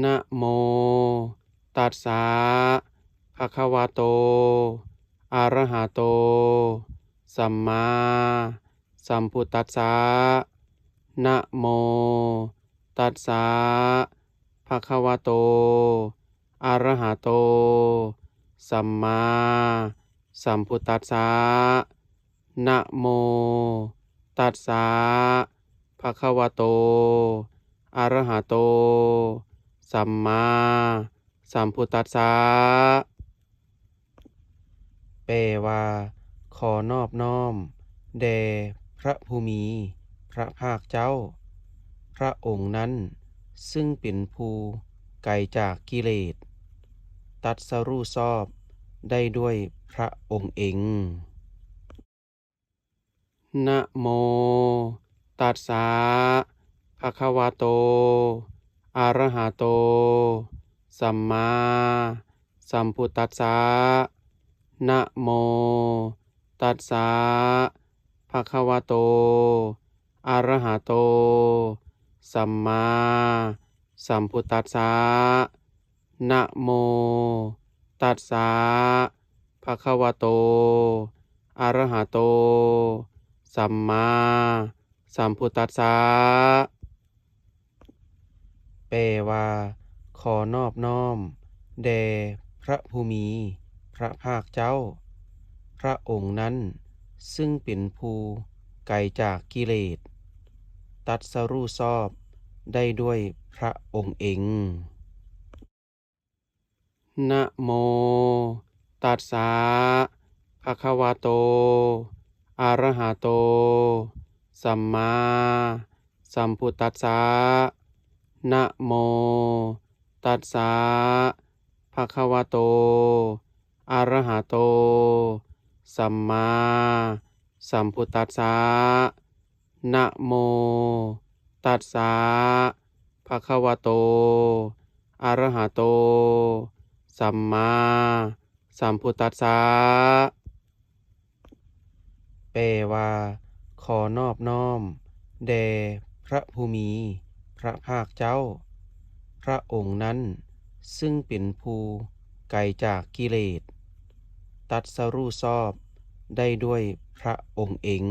ນະໂມ ຕັດສະ ພະຄະວະໂຕ ອະຣະຫະໂຕ ສຳມາ ສຳພຸດຕັດສະ ນະໂມ ຕັດສະ ພະຄະວະໂຕ ອະຣະຫະໂຕ ສຳມາ ສຳພຸດຕັດສະ ນະໂມ ຕັດສະ ພະຄະວະໂຕ ອະຣະຫະໂຕ ສຳມາ ສຳພຸດຕັດສະ. ແປວ່າ ຂໍນອບນ້ອມແດ່ພະຜູ້ມີພະພາກເຈົ້າ, ພະອົງນັ້ນຊຶ່ງເປັນຜູ້ໄກຈາກກິເລດ, ຕັດສະຮູ້ຊອບໄດ້ດ້ວຍພະອົງເອງ. ນະໂມ ຕັດສະ ພະຄະວະໂຕ ອະຣະຫະໂຕ ສຳມາ ສຳພຸດຕັດສະ. ນະໂມ ຕັດສະ ພະຄະວະໂຕ ອະຣະຫະໂຕ ສຳມາ ສຳພຸດຕັດສະ. ນະໂມ ຕັດສະ ພະຄະວະໂຕ ອະຣະຫະໂຕ ສຳມາ ສຳພຸດຕັດສະ. ແປວ່າ ຂໍນອບນ້ອມແດ່ພະຜູ້ມີພະພາກເຈົ້າ, ພະອົງນັ້ນຊຶ່ງເປັນຜູ້ໄກຈາກກິເລດ, ຕັດສະຮູ້ຊອບໄດ້ດ້ວຍພະອົງເອງ. ນະໂມ ຕັດສະ ພະຄະວະໂຕ ອະຣະຫະໂຕ ສຳມາ ສຳພຸດຕັດສະ. ນະໂມ ຕັດສະ ພະຄະວະໂຕ ອະຣະຫະໂຕ ສຳມາ ສຳພຸດຕັດສະ. ນະໂມ ຕັດສະ ພະຄະວະໂຕ ອະຣະຫະໂຕ ສຳມາ ສຳພຸດຕັດສະ. ແປວ່າ ຂໍນອບນ້ອມແດ່ພະຜູ້ມີພະພາກເຈົ້າ, ພະອົງນັ້ນຊຶ່ງເປັນຜູ້ໄກຈາກກິເລດ, ຕັດສະຮູ້ຊອບໄດ້ດ້ວຍພະອົງເອງ.